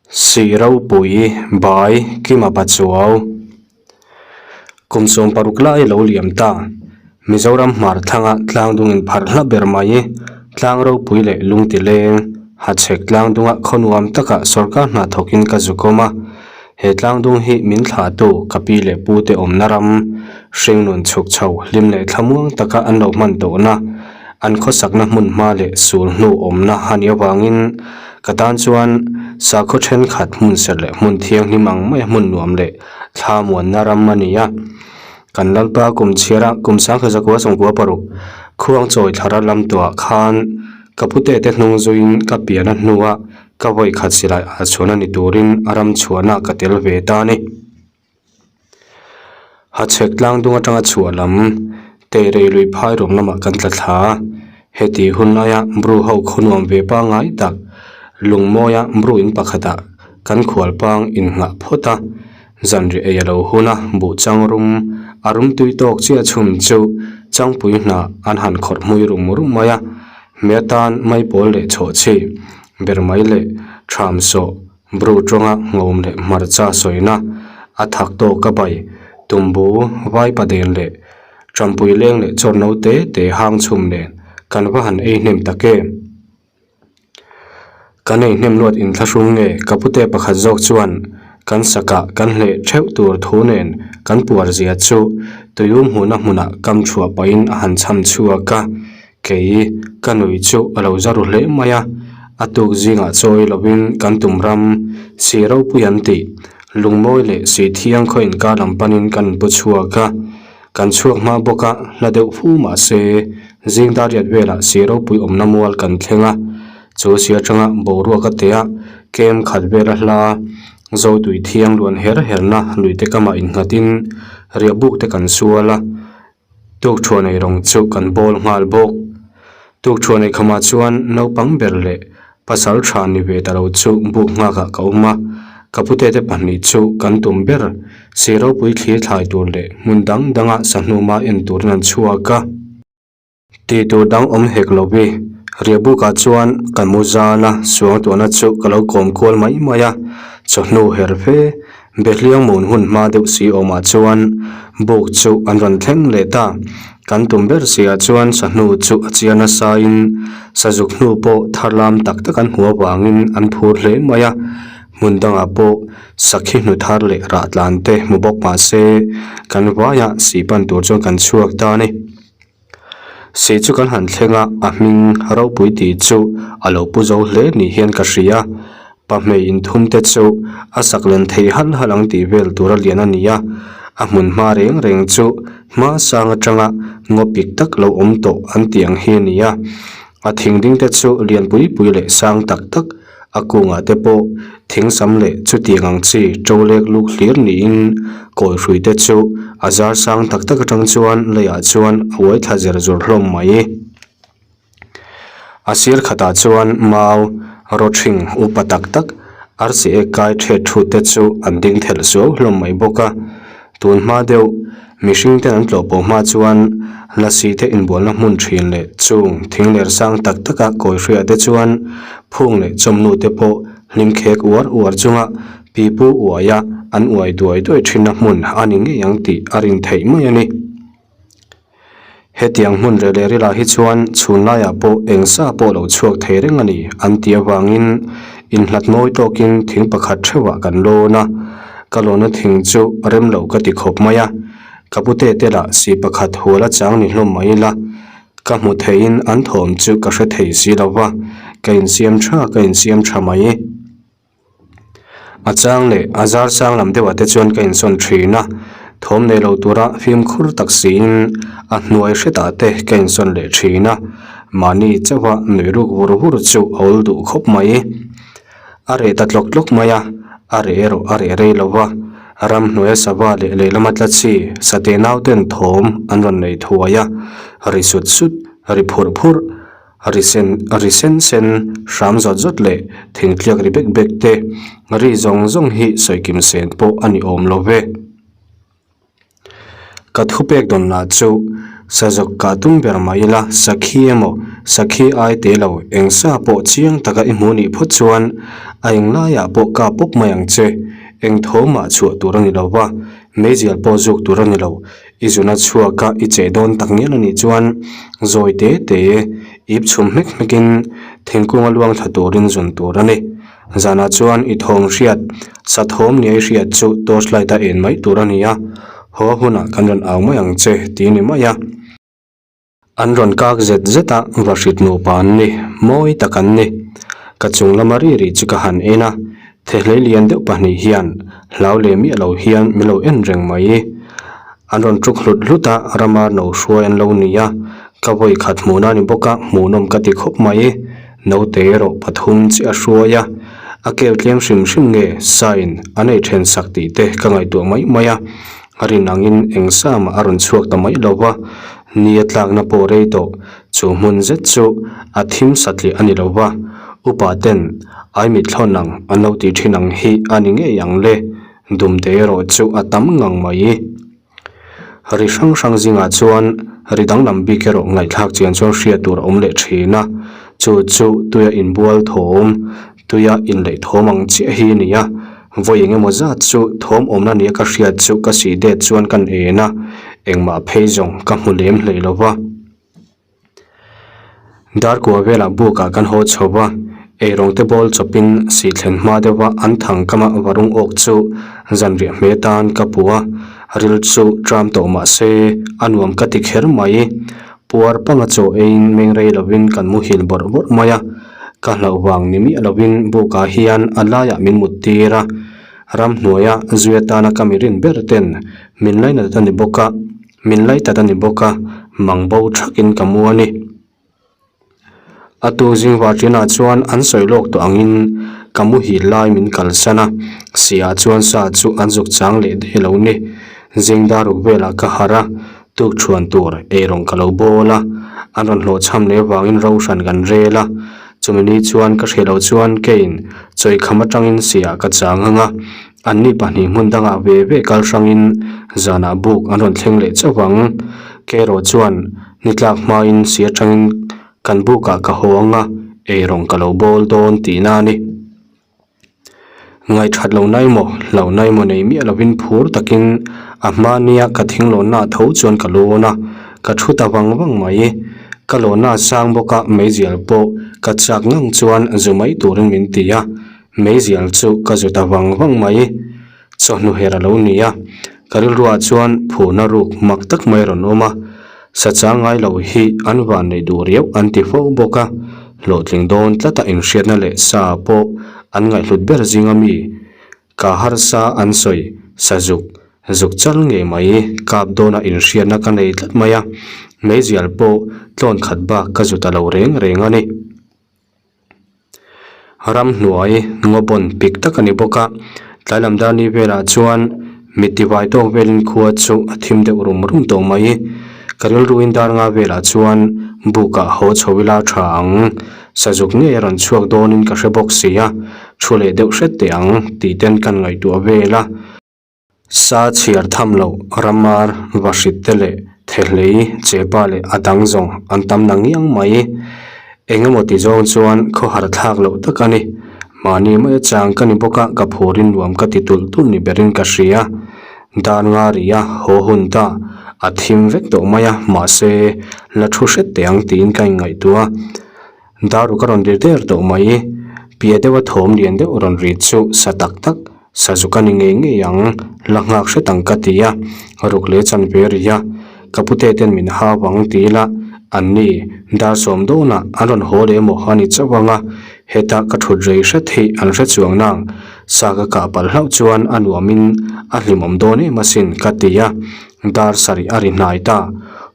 Sih ropui bai Kima Pachuau Kum 16 lai lo liam ta. Mizoram hmar thlanga tlangdung in pharh hla ber mai. Tlang ropui leh lungti leng Hachhek tlangdunga khaw nuam takah sorkar hna thawkin ka zuk awm a. He tlangdung hi min thlahtu ka pi leh pu te awmna ram hringnun chhuk chho hlim leh thlamuang taka an lo hman tawhna an khawsakna hmun hma leh sul hnu awmna a nih avangin ka tan chuan sakhaw thenkhat hmun serh leh hmun thianghlim ang maia hmun nuam leh thla muanna ram a ni a. Kan Lalpa kum chhiara kum sangkhat zakua sawmkua paruk khuang chawi thlara lam tuah khan ka pute te hnung zuiin ka pian a hnua ka vawi khat silai ah chhuan a ni turin a ram chhuahna ka tel ve ta a ni. Hachhek tlang dung atanga chhuah lam Teirei lui phai ruam lamah kan tla thla a, heti hun laia Bru ho khaw nuam ve pangngai tak Lungmawia Bru in pakhatah kan khual pang innghah phawt a, zanriah ei a lo hun a, buh chang rum a rum tui tawk chiah chhun chu changpui hnah an han khawrh hmui rum rum mai a, hme atan maipawl leh chhawhchhi ber mai leh tham sawh Bru tawnga nghawm leh hmarcha sawina a thak tawk a bai, tumbu, vaipaden leh tampui leng leh chawr no te te hang chhum nen kan va han ei hnem tak em? Kan ei hnem luat inthlahrung nge ka pute pakhat zawk chuan kan sakah kan hleh theuh tur thu nen kan puar zia chu tuium hmuhna hmunah kam chhuah pahin a han chham chhuak a. Kei ka nui chu a lo za ru hle mai a, a tuk zingah chawi lovin kan tum ram si ropui an tih lungmawi leh si thiang khaw inkar lam panin kan inpu chhuak a, kan chhuak hma bawk a, hla deuh fu mah se zing dar riat velah si ropui awmna mual kan thleng a, chu si atanga boruak a tea kem khat vela hla Zotui thiang luan her herna luite kamah innghatin riahbuk te kan sual a. Tukṭhuan ei rawng chu kan bawl nghal bawk. Tukṭhuan ei khamah chuan naupang ber leh pasal tha ni ve ta lo chu buk nghakah ka awm a, ka pute te pahnih chu kan tum ber si ropui thlir thlai tur leh hmun dang danga sahnuma en turin an chhuak a. Tih tur dang awm hek lo vi. Riahbukah chuan ka mu zan a, suangtuahna chu ka lo kawm kual mai mai a, chawhnu her fe Behliang mun hun hma deuh si awmah chuan buk chu an rawn thleng leh ta. Kan tum ber siah chuan sahnu chu a chiar nasain sazuk hnu pawh thar lam tak tak an hmuh avangin an phur hle mai a. Hmun dangah pawh sakhi hnu thar leh rah tlan te hmu bawk mah se kan vaiah sih pan tur chuan kan chhuak ta a ni. Sih chu kan han thleng a, a hming ropui tih chu a lo pu zo hle ni hian ka hria. Pahmei inthum te chu a sak len thei hal hal ang tih vel tura lian a ni a, a hmun hma reng reng chu hma sang atanga ngaw pik tak lo awm tawh an tih ang hi a ni a. A thing ding te chu lian pui pui leh sang tak tak A kungah te pawh thing sam leh chutiang ang chi to lek luk hlir niin kawi hrui te chu a zar sang tak tak atang chuan leiah chuan a uai thla zer zawr hlawm mai. A sir khatah chuan mau rawthing upa tak tak arsi ek kai thet thut te chu an ding thelh suau hlawm mai bawk a. Tun hma deuh, mihring ten an tlawh pawh hma chuan lasi te inbualna hmun thin leh chung thing ler sang tak taka kawi hriah te chuan phung leh chawmnu te pawh hlim khek uar uar chunga pipu uaia an uai duai duai thinna hmun a ni ngei ang tih a rin theih mai a ni. Hetiang hmun reh leh rilah hi chuan chhun laiah pawh eng sa pawh lo chhuak thei reng a ni an tih avangin inhlat mawi tawkin thing pakhat theuhah kan lawn a, ka lawna thing chu rem lo ka ti khawp mai a, ka pute te lah si pakhat hual a chang ni hlawm mai ila ka hmu theiin an thawm chu ka hre thei si lo va, ka insiam tha ka insiam tha mai. A chang leh a zar sang lam deuhah te chuan ka insawn thin a, thawm nei lo tura fimkhur tak siin a hnuai hretah te ka insawn leh thin a, mahni chauha nui ruk vur vur chu a awl duh khawp mai. A reh ta tlawk tlawk mai a, a reh erawh a reh rei lo va, ramhnuaia sava leh lehlama tla chi sateh nauten thawm an rawn nei thuai a, ri sut sut, ri phurh phurh. Ri sen ri sen sen hram zawt zawt leh thingtliak ri bek bek te ri zawng zawng hi sawikim sen pawh a ni awm lo ve. Ka thupek dawn lah chu Sazuk kah tum ber mai ila sakhi emaw sakhi ai te lo eng sa pawh chiang taka i hmuh nih phawt chuan a eng laiah pawh kap pawp mai ang che. Eng thawmah chhuah tur a ni lo va, meizial pawh zuk tur a ni lo. I zuna chhuaka i cheh dawn tak ngial a nih chuan zawi te te ip chhum hmek hmekin thingkunga luang thla turin zun tur a ni. Zanah chuan i thawm hriat, sa thawm nia i hriat chu torch light a en mai tur a ni a, haw hunah kan rawn au mai ang che ti ni mai a. An rawn kak zet zet a, vahrit nupa an ni, mawi tak an ni. Ka chung lama ri ri chu ka han en a, thehlei lian deuh pahnih hian hlau leh miah lo hian min lo en reng mai. An rawn tuk hlut hlut a, rama no hruai an lo ni a, ka vawi khat hmuhna a ni bawk a, hmuhnawm ka ti khawp mai. Naute erawh pathum chiah a hruai a, a keu tlem hrim hrim nge sain an ei then sak tih te ka ngaihtuah mai mai a, a rin angin eng sa mah a rawn chhuak ta mai lo va, ni a tlakna pawh rei tawh, chu hmun zet chu a thim satliah a ni lo va, upa ten ai mitthlawn ang an lo tih thin ang hi a ni ngei ang le, dumte erawh chu a tam ngang mai. Ri hrang hrang zingah chuan ri danglam bik erawh ngaihthlak chian chuan hriat tur a awm leh thin a, chu chu tuia inbual thawm, tuia inleih thawm ang chiah hi a ni a, vawi eng emaw zat chu thawm awmna nia ka hriat chu ka sih det chuan kan en a, engmah phei zawng ka hmu lem hlei lo va. Darkua velah bukah kan haw chho va, eirawng te bawl chawpin sih thlen hma deuha an thang kama varung awk chu zanriah hme tan ka pu a, ril chu tram tawh mah se a nuam ka ti kher mai. Puar panga chaw eiin meng rei lovin kan muhil bawrh bawrh mai a, ka hlauh vang ni miah lovin bukah hian a laiah min mut tir a, ramhnuaia zui atana ka mi rin ber ten min lainat a ni bawk a. Min lai tat a ni bawk a, mang bo thakin ka mu a ni. A tu zing varṭianah chuan an sawi lawk tawh angin ka muhil lai min kalsan a, sihah chuan sa chu an zuk chang leh daih lo ni. Zing dar ruk velah ka harh a, tukṭhuan tur eirawng ka lo bawl a, an rawn hlawhchham leh avangin ro hran kan rel a, chumi ni chuan ka hriat loh chuan keiin chawikham atangin sihah ka chang ang a, Anni pahnih hmun dangah ve ve kal hrangin zanah buk an rawn thleng leh chauh ang. Kei erawh chuan ni tlak hmain si atangin kan bukah ka haw ang a, eirawng ka lo bawl dawn tihna a ni. Ngaihthat lo nai maw, hlo nai maw nei miah lovin phur takin a hma nia ka thinglawnna tho chuan ka lawn a, ka thu ta vang vang mai. Ka lawnna a sang bawk a, meizial pawh ka chak ngang chuan zu mai turin min ti a. Meizial chu ka zu ta vang vang mai. Chawhnu her a lo ni a, ka rilruah chuan phurna ruk mak tak mai a rawn awm a, sa chang ngai lo hi an van neih duh riau an ti fo bawk a, hlawhtling dawn tlata inhriatna leh sa pawh an ngaihhlut ber zinga mi ka harsa an sawi sa zuk zuk chal ngei mai kap dawna inhriatna ka nei tlat mai a, meizial pawh tlawn khat bak ka zu ta lo reng reng a ni. Ramhnuai ngaw bawn pik tak a ni bawk a, tlai lam dar ni velah chuan mit tivai tawk velin khua chu a thim deuh rum rum tawh mai. Ka rilruin dar nga velah chuan bukah haw chho ila tha ang, sazuk ngei a rawn chhuak dawnin ka hre bawk si a, thu leh deuh hret teh ang tih ten kan ngaihtuah vel a. Sa chhiar tham loh ramar vahrit te leh thehlei chepa leh a dang zawng an tam na ngiang mai. Eng emaw ti zawng chuan khawhar thlak loh tak a ni. Mahni mai a chang ka ni bawk a, ka phurin nuam ka ti tulh tulh ni berin ka hria. Dar nga ri a haw hun ta, a thim vek tawh mai a, mahse la thu hret teh ang tiin ka inngaihtuah a. Daru ka rawn ri der tawh mai. Pia deuha thawm lian deuh rawn ri chu sa tak tak, sazuk a ni ngei ngei ang, la nghak hret ang ka ti a, ruk leh chanve ri a, ka pute ten min hau ang ti ila, anni dar sawm dawnah an rawn haw leh emaw a ni chauh ang a, heta ka thut rei hret hi an hre chuang nang, sa ka kah palh hlauh chuan a nuamin a hlimawm dawn em asin ka ti a. Dar sarih a ri hnai ta,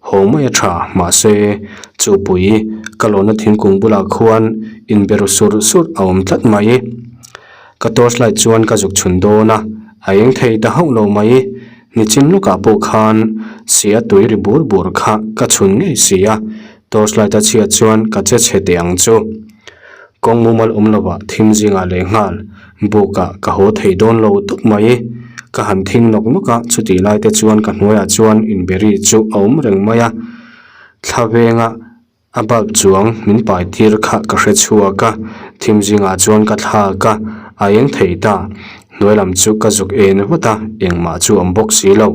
haw mai a tha, mahse, chupui ka lawna thingkung bulah khuan inbe ru sur sur a awm tlat mai. Ka torch light chuan ka zuk chhun dawn a, a eng thei ta hauh lo mai. Nichin lawkah pawh khan sia tui ri bur bur kha ka chhun ngei si a, torch light a chhiat chuan ka che chhe teh ang chu. Kawng mumal awm lovah thim zingah leh nghal bukah ka haw thei dawn lo tawp mai. Ka han thing nawk nawk a, chutih lai te chuan ka hnuaiah chuan inberi chu a awm reng mai a. Thla venga a bulb chuang min pai tir kha ka hre chhuak a, thim zingah chuan ka thlak a, a eng thei ta. Hnuai lam chu ka zuk en vat a, engmah chu a awm bawk si lo.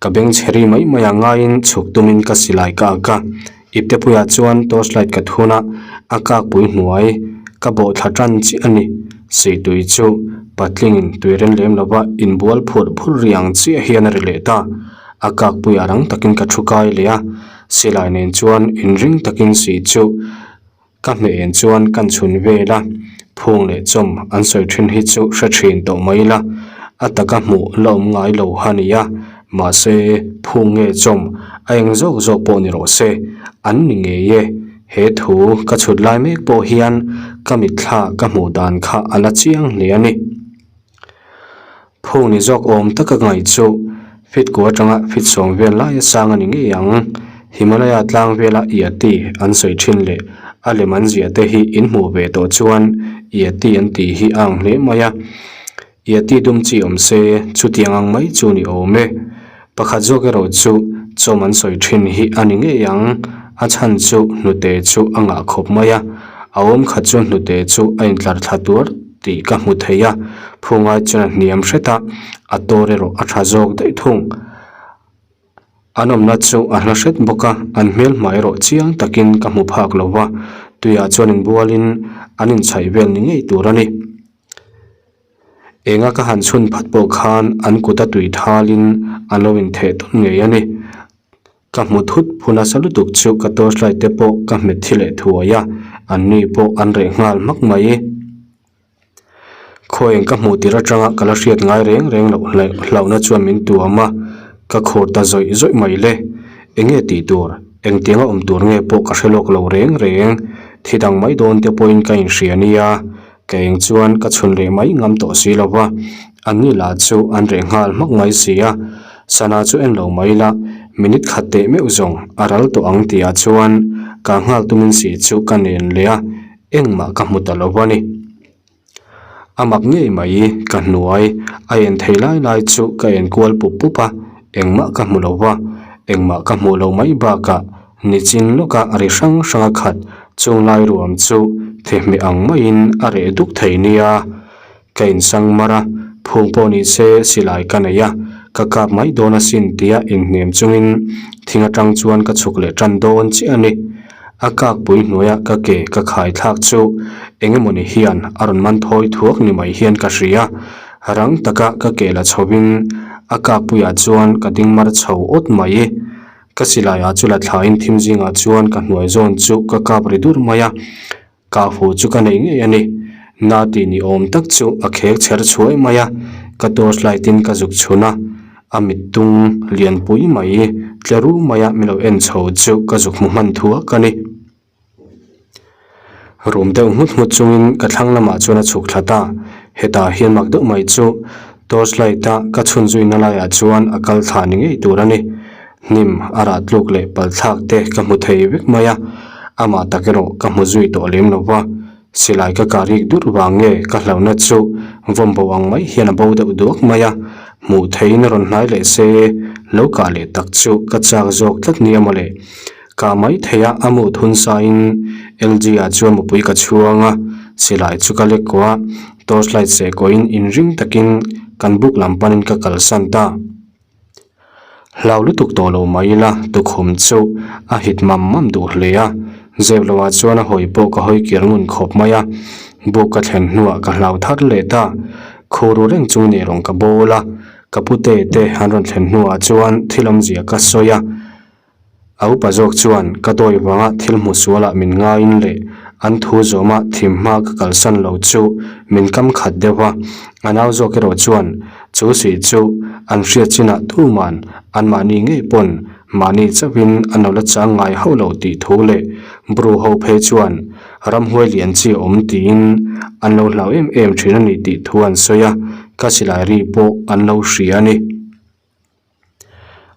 Ka beng chhe ri mai mai a ngaiin chhuk tumin ka silai ka ak a, iptepuiah chuan torch light ka thun a, a kakpui hnuai ka bawh thla tan chiah a ni. Seitui chu patlingin tui ren lem lova inbual phurh phurh ri ang chiah hian a ri leh ta. A kakpuiah rang takin ka thu kai leh a, silai nen chuan inring takin si chu Ka hmeh en chuan kan chhun vel a, phung leh chawm an sawi thin hi chu hre thin tawh mai ila, a taka hmuh la awm ngai lo ha nia, mahse phung nge chawm a eng zawk zawk pawh ni rawh se, an ni ngei e, he thu ka chhut lai mek pawh hian ka mitthla ka hmuh dan kha a la chiang hle a ni. Phung ni zawk awm taka ngaih chu fit ku atanga fit sawm vel laia sang a ni ngei ang. Himalaya tlang vela Yeti an sawi thin leh a lem an ziah te hi in hmuh ve tawh chuan Yeti an tih hi a ang hle mai a. Yeti dum chi awm se chutiang ang mai chu ni awm e. Pakhat zawk erawh chu chawm an sawi thin hi a ni ngei ang. A chhan chu hnute chu a ngah khawp mai a, a awm khat chu hnute chu a intlar thla tuar tih ka hmu thei a, phungai chuan a hniam hret a, a tawr erawh a tha zawk daih thung. An awmna chu a hla hret bawk a, an hmel hmai erawh chiang takin ka hmu phak lo va, tuiah chuan inbualin an inchhaih vel ni ngei tur a ni. Enga ka han chhun phat pawh khan an kut a tui thalin an lo intheh tawn ngei a ni. Ka hmu thut phu nasa lutuk chu ka torchlight te pawh ka hmet thi leh thuai a, an ni pawh an reh nghal hmak mai. Khawieng ka hmuh tir atanga ka la hriat ngai reng reng loh hlauhna chuan min tuam a, ka khur ta zawih zawih mai le. Enge tih tur, engtianga awm tur nge pawh ka hre lawk lo reng reng, thi dang mai dawn te pawhin ka inhria nia. Ka eng chuan ka chhun reh mai ngam tawh si lo va, an ni lah chu an reh nghal hmak mai si a, sana chu en lo mai la, minute khat teh meuh zawng a ral tawh ang tihah chuan ka nghal tumin si chu ka nen leh a, engmah ka hmu ta lo va ni. A mak ngei mai ka hnuai a en thei lai lai chu ka en kual pup pup a, engmah ka hmu lo va, engmah ka hmuh lo mai bakah Nichin lawka a ri hrang hrang a khat chung lai ruam chu thehmeh ang maiin a reh duk thei nia. Ka insang mar a, phung pawh ni se silai ka nei a, ka kap mai dawn asin tia inhnem chungin thing atang chuan ka chhuk leh tan dawn chiah a ni. A kakpui hnuaia ka ke ka khai thlak chu eng emawni hian a rawn man thawi thuak ni mai hian ka hria. Rang taka ka ke la chhovin a kakpuiah chuan ka ding mar chho awt mai. Ka silai ah chu la thlain thim zingah chuan ka hnuai zawn chu ka kap ri dur mai a, kah fu chu ka nei ngei a ni. Na tih ni awm tak chu a khek chher chhuai mai a, ka torch light in ka zuk chhun a, a mittung lianpui mai tle ru mai a min lo en chho chu ka zuk hmu hman thuak a ni. Rum deuh nghut nghut chungin ka thlang lamah chuan a chhuk thla ta. Hetah hian mak deuh mai chu torch light a ka chhun zuina laiah chuan a kal thla ni ngei tur a ni. Hnim a rah tluk leh pal thlak te ka hmu thei vek mai a, amah tak erawh ka hmu zui tawh lem lo va. Silai ka kah rik dur vang nge ka hlauhna chu vawm bo ang mai hian a bo deuh duak mai a, hmuh theiin a rawn hnai leh se lo kah leh tak chu ka chak zawk tlat nia mawle. Kah mai thei a, a mut hun sain LG ah chuan mupui ka chhuang a, silai chu ka lek kawh a, torch light seh kawhin inring takin kan buk lam panin ka kalsan ta. Hlau lutuk tawh lo mai ila tukhum chu a hit mam mam duh hle a, zep lohah chuan a hawi pawh ka hawi kir ngun khawp mai a, buk ka thlen hnuah ka hlau thar leh ta, khur ru reng chung nih rawn ka bawl a, ka pute te an rawn thlen hnuah chuan thil awmzia ka sawi a. A upa zawk chuan ka dawi vanga thil hmu sualah min ngaiin leh an thu zawma thim hma ka kalsan lo chu min kam khat deuh a, a nau zawk erawh chuan chu sih chu an hriat chinah tuman anmahni ngei pawn mahni chauhin an lo la chang ngai hauh lo tih thu leh Bru ho phei chuan ramhuai lian chi awm tiin an lo hlau em em thin a ni tih thu an sawi a, ka silai ri pawh an lo hria a ni.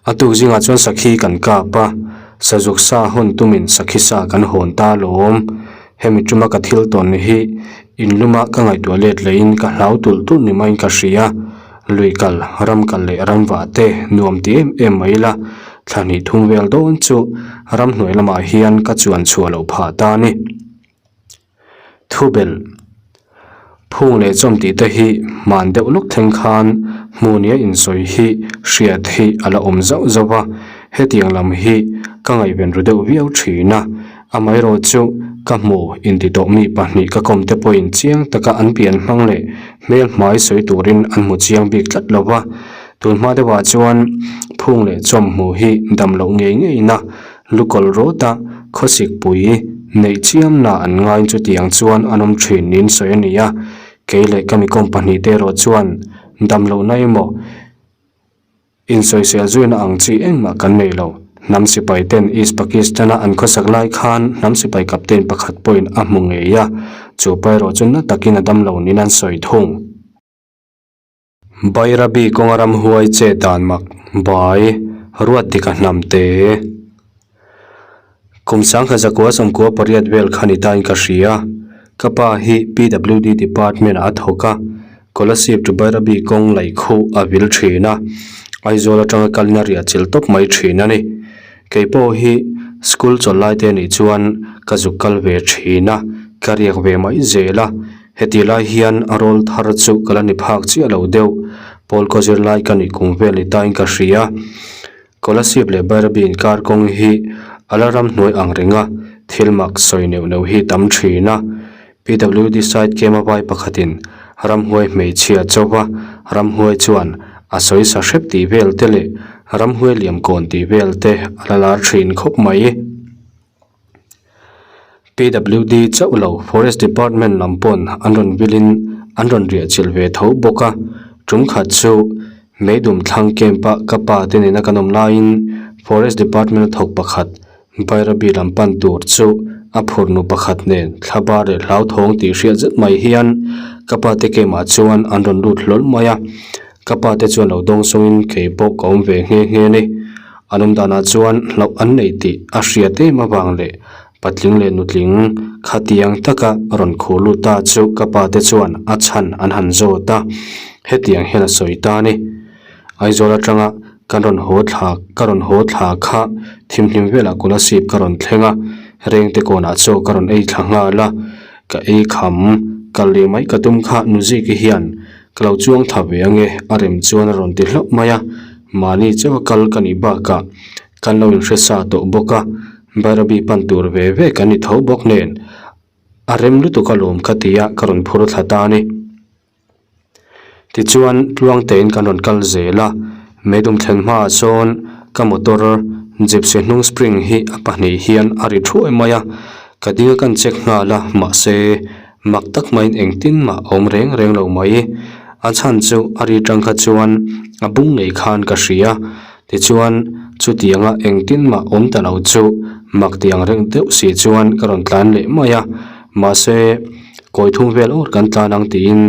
A tuk zingah chuan sakhi kan kap a, sazuk sa hawn tumin sakhi sa kan hawn ta alawm. Hemi tuma ka thil tawn hi inluma ka ngaihtuah let lehin ka hlau tulh tulh ni maiin ka hria. Lui kal, ram kal leh ram vah te nuam ti em em mai ila. Thla hnih thum vel dawn chu ramhnuai lamah hian ka chuan chhuah loh phah ta a ni. Thubelh, Phung leh chawm tih te hi hman deuh lawk thleng khan hmunia insawi hi hriat hi a la awm zauh zauh a, hetiang lam hi ka ngaihven ru deuh viau thin a, amaherawh chu ka hmu inti tawh mi pahnih ka kawm te pawhin chiang taka an pian hmang leh hmel hmai sawi turin an hmu chiang bik tlat lo va, tun hma deuhah chuan phung leh chawm hmuh hi dam loh ngei ngeina Lukawlh rawta khawsikpui neih chiamna an ngaiin chutiang chuan an awm thin niin sawi a ni a, kei leh ka mikawm pahnihte erawh chuan damlohna emaw insawisel zuina ang chi engmah kan nei lo. Hnam sipai ten East Pakistan-a an khawsak lai khan hnam sipai captain pakhat pawhin a hmu ngei a, chu pa erawh chu na takin a damlo niin an sawi thung. Bairabi kawnga ramhuai che dan mak bai ruat dik a hnam te. Kum sangkhat zakua sawmkua pariat vel kha ni tain ka hria. Ka pa hi PWD department ah a thawk a, Kolasib to Bairabi kawng laih khuh a vil thin a, Aizawl atanga kalin a riah chilh tawp mai thin a ni. Kei pawh hi school chawlh lai te nih chuan ka zuk kal ve thin a, ka riak ve mai zel a. Heti lai hian a rawl thar chu ka la ni phak chiah lo deuh. Pawl kaw zirlai ka nih kum vel ni tain ka hria. Kolasib leh Bairabi inkar kawng hi a la ramhnuai ang reng a, thil mak sawi neuh neuh hi tam thin a. PWD side camp a vai pakhatin ramhuai hmeichhia chauva ramhuai chuan a sawi sa hrep tih vel te leh ramhuai liam kawn tih vel te a la lar thin khawp mai. PWD chauh lo Forest Department lam pawn an rawn vilin an rawn riah chilh ve tho bawk a, tum khat chu Meidum thlang camp a ka pa te nena kan awm laiin Forest Department a thawk pakhat Bairabi lam pan tur chu a phurnu pakhat nen thla bar leh hlauthawng tih hriat zet mai hian ka pa te camp ah chuan an rawn lut hlawl mai a, ka pa te chuan lo dawng sawngin kei pawh ka awm ve nghe nghe a ni. An awm danah chuan hlauh an nei tih a hriat em avang leh patling leh nutling khatiang taka rawn khuh lut ta chu ka pa te chuan a chhan an han zawt a, hetiang hian a sawi ta a ni. Aizawl atanga kan rawn haw thla ka rawn haw thla kha thimhlim velah Kolasib ka rawn thleng a, Rengte kawnah chaw ka rawn ei thla nghal a, ka ei kham kal leh mai ka tum kha Nuziki hian Ka lo chuang tha ve ange, a rem chuan a rawn ti hlauh mai a, mahni chauha kal ka nih bakah kan lo inhre sa tawh bawk a, Bairabi pan tur ve ve kan ni tho bawk nen a rem lutuk alawm ka ti a, ka rawn phur thla ta a ni. Tichuan Tluangtein kan rawn kal zel a, Meidum thlen hmaah sawn ka motor gypsy hnung spring hi a pahnih hian a ri thuai mai a, ka ding a kan check nghal a, mahse Mak tak maiin engtin mah a awm reng reng lo mai. A chhan chu a ri tang kha chuan a bung ngei khan ka hria. Tichuan, chutianga engtin mah awm ta lo chu mak ti ang reng deuh si chuan ka rawn tlan leh mai a. Mahse, kawi thum vel awr kan tlan ang tiin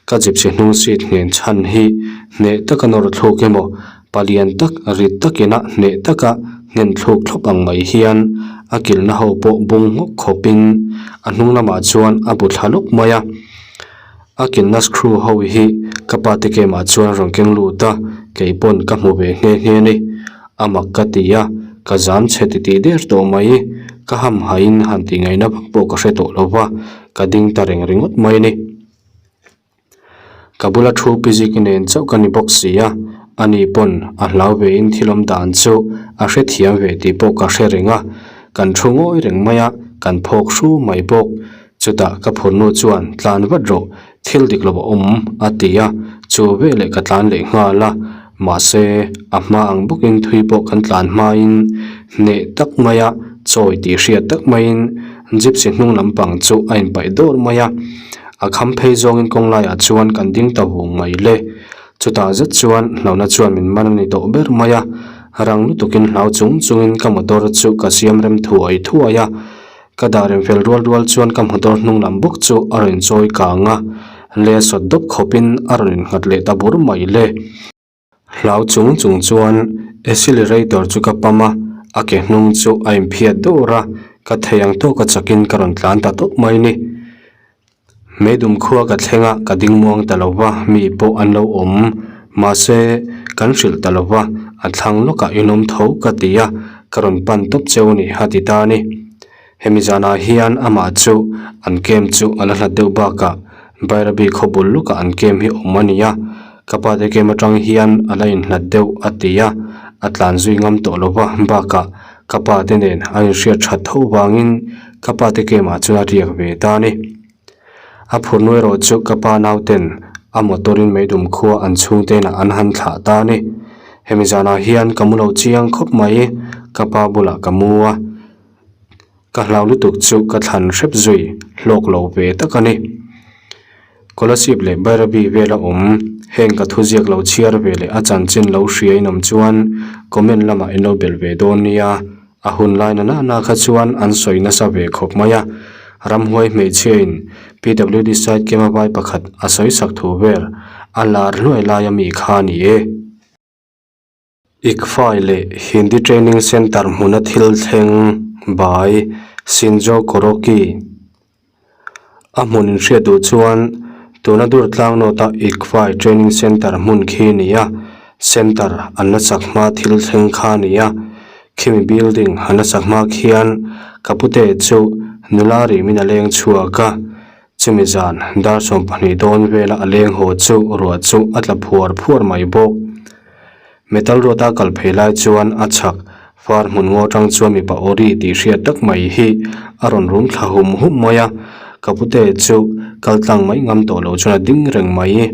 ka gypsy hnung seat nghen chhan hi hneh taka nawr thluk emaw Palian tak rit takina hneh taka nghen thluk thlawp ang mai hian a kilhna ho pawh bung nghawk khawpin a hnung lamah chuan a bu thla lawk mai a. A kilhna screw ho hi ka pa te kemah chuan a rawn keng lut a, kei pawn ka hmu ve nghe nghe a ni. A mak ka ti a, ka zam chhe titih der tawh mai. Ka hamhaiin han tih ngaihna vak pawh ka hre tawh lo va, ka ding ta reng ringawt mai a ni. Ka bula thu physic nen chauh ka ni bawk si a, ani pawn a hlau ve in thil awm dan chu a hrethiam ve tih pawh ka hre reng a, kan thu ngawi reng mai a, kan phawk hru mai bawk. Chutah ka phurnu chuan tlan vat rawh, thil dik lo a awm a ti a, chu veleh ka tlan leh nghal a, mahse a hma ang bawkin thui pawh kan tlan hmain hneh tak maia chawi tih hriat tak maiin gypsy hnung lampang chu a inpaih dawr mai a. A kham phei zawngin kawng laiah chuan kan ding ta vung mai le. Chutah zet chuan hlauhna chuan min man a ni tawh ber mai a, rang lutukin hlau chung chungin ka motor chu ka siam rem thuai thuai a. Ka dah rem fel rual rual chuan ka motor hnung lam bawk chu a rawn inchawi kang a, le sawt dawp khawpin a rawn innghat leh ta bur mai le. Hlau chung chung chuan accelerator chu ka pam a, a ke hnung chu a inphiat dawr a, ka thei ang tawka chakin ka rawn tlan ta tawp mai ni. Meidum khua ka thleng a, ka ding muang ta lo va, mi pawh an lo awm. Mahse, kan hrilh ta lo va, A thlang lawkah in awm tho ka ti a, ka rawn pan tawp cheu a ni a ti ta a ni. Hemi zanah hian amah chu an camp chu a la hlat deuh bakah Bairabi khaw bul lawkah an camp hi awm a ni a, ka pa te camp atang hian a la inhlat deuh a ti a, a tlan zui ngam tawh lo va bakah ka pa te nen an inhriat that tho vangin ka pa te camp ah chuan a riak ve ta a ni. A phurnu erawh chu ka pa nauten a motor in meidum khua an chhungte inah an han thlah ta a ni. Hemi zanah hian ka mu lo chiang khawp mai, ka pa bulah ka mu a, ka hlau lutuk chu ka thlan hrep zui hlawk lo ve tak a ni. Kolasib leh Bairabi vela awm heng ka thuziak lo chhiar ve leh a chanchin lo hria in awm chuan comment lamah in lo belh ve dawn nia. A hun lai na nana kha chuan an sawi nasa ve khawp mai a, ramhuai hmeichhia in PWD side camp a vai pakhat a sawi sak thu vel a lar hluai lai a mi kha a ni e. ICFAI leh Hindi Training Centre hmuna thil thleng by Shinzo Kuroki. A hmun inhriat duh chuan tuna dur tlang nawta ICFAI Training Centre hmun khi a ni a, centre an la chak hma thil thleng kha a ni a, khimi building an la chak hma khian ka pute chu nula rimin a leng chhuak a, chumi zan dar 12 dawn vela a leng haw chu ruah chu a tla phuar phuar mai bawk. Metal ruata kal phei lai chuan a chhak far hmun ngaw atang chuan mipa aw ri tih hriat tak mai hi a rawn rum thla hum hum mai a, ka pute chu kal tlang mai ngam tawh lo chuan a ding reng mai.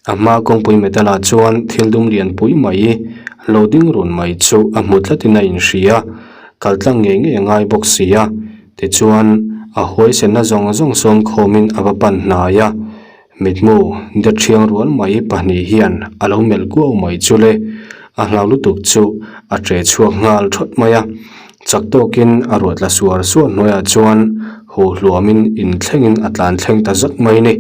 A hma kawngpui metal ah chuan thil dum lian pui mai lo ding run mai chu a hmu tlatin a inhria, kal tlang ngei ngei a ngai bawk si a, tichuan a huaisenna zawng zawng sawm khawmin a va pan hnai a. Mitmu de thiang rual mai pahnih hian a lo melh kuau mai chu le, a hlau lutuk chu a che chhuak nghal thawt mai a, chak tawkin a ruah tla suar suar hnuaiah chuan huh hluamin inthlengin a tlan thleng ta zak mai ni.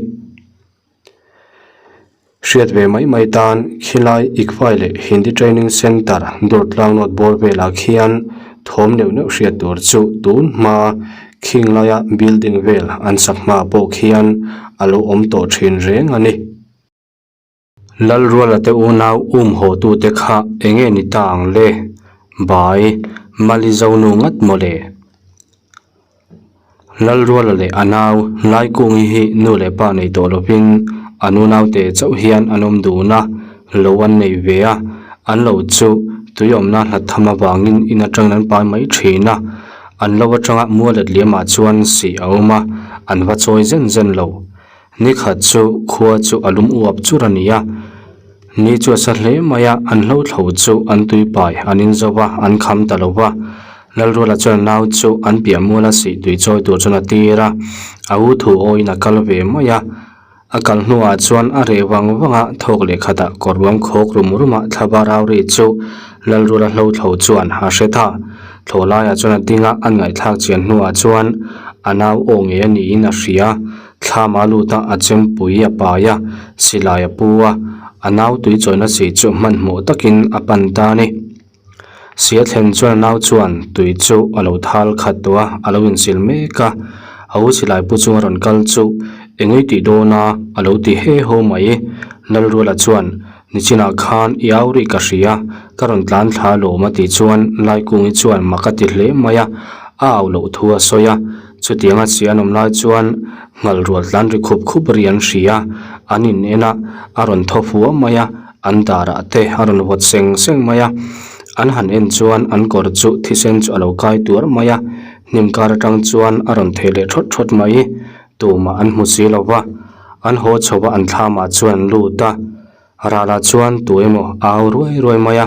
Hriat ve mai mai tan khilai ICFAI leh Hindi Training Centre Durtlang North bawr velah khian thawm neuh neuh hriat tur chu tun hma Khing laia building vel an sak hma pawh khian a lo awm tawh thin reng a ni. Lalruala te unau um haw tute kha enge ni ta ang le? Bai, Mali Zonu ngat maw le? Lalruala leh a nau Laikungi hi nu leh pa nei tawh lovin an unaute chauh hian an awm dun a, lo an nei ve a, an lo chu tui awmna hlat tham avangin in atangin an pai mai thin a. An lo atanga mualet liamah chuan sih a awm a, an va chawi zen zen lo. Ni khat chu khua chu a lum uap chur a ni a, ni chu a sa hle mai a, an hlo thlo chu an tui pai an in zo va, an kham ta lo va. Lalruala chuan a nau chu an piah muala sih tui chawi tur chuan a tir a, a u thu awiin a kal ve mai a. A kal hnuah chuan a reh vang vang a, thawk leh khatah kawr ruam khawk rum rum a thlava rau ri chu Lalrula hlo thlo chuan a hre ta. Thlawh laiah chuan a ding a, an ngaihthlak chian hnuah chuan a nau aw ngei a niin a hria. Thlam a lut a, a chempui a pai a, silai a pu a, a nau tui chawina si chu hmanhmawh takin a pan ta a ni. Sia thlen chuan a nau chuan tui chu a lo thal khat tawh a, a lo insil mek a. A u silai pu chunga rawn kal chu eng ei tih dawn a, a lo ti he haw mai. Lalruala chuan, Nichinah khan i au rih ka hria, ka rawn tlan thla alawm a tih chuan Laikungi chuan mak a ti hle mai a, a au loh thu a sawi a. Chutianga chi an awm lai chuan nghal rual tlan ri khup khup ri an hria, an in en a, a rawn thaw fua mai a. An darah te a rawn vawt seng seng mai a, an han en chuan an kawr chu thisen chu a lo kai tuar mai a, hnim kar atang chuan a rawn thei leh thawt thawt mai, tumah an hmu si lo va, an haw chho a an thlamah chuan an lut a, ralah chuan tu emaw a au ruai ruai mai a,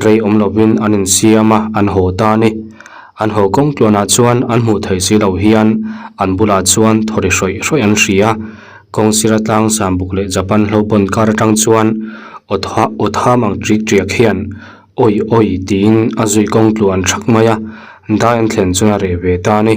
rei awm lovin an insiam a, an haw ta a ni. An haw kawng tluanah chuan an hmuh theih si lo hian an bulah chuan thaw ri hrawih hrawih an hria. Kawng sira tlang Sambuk leh Japan hlauhpawn kar atang chuan aw tham ang ṭik ṭiak hian awi awi tiin a zui kawng tluan ṭhak mai a, dai an thlen chuan a reh ve ta a ni.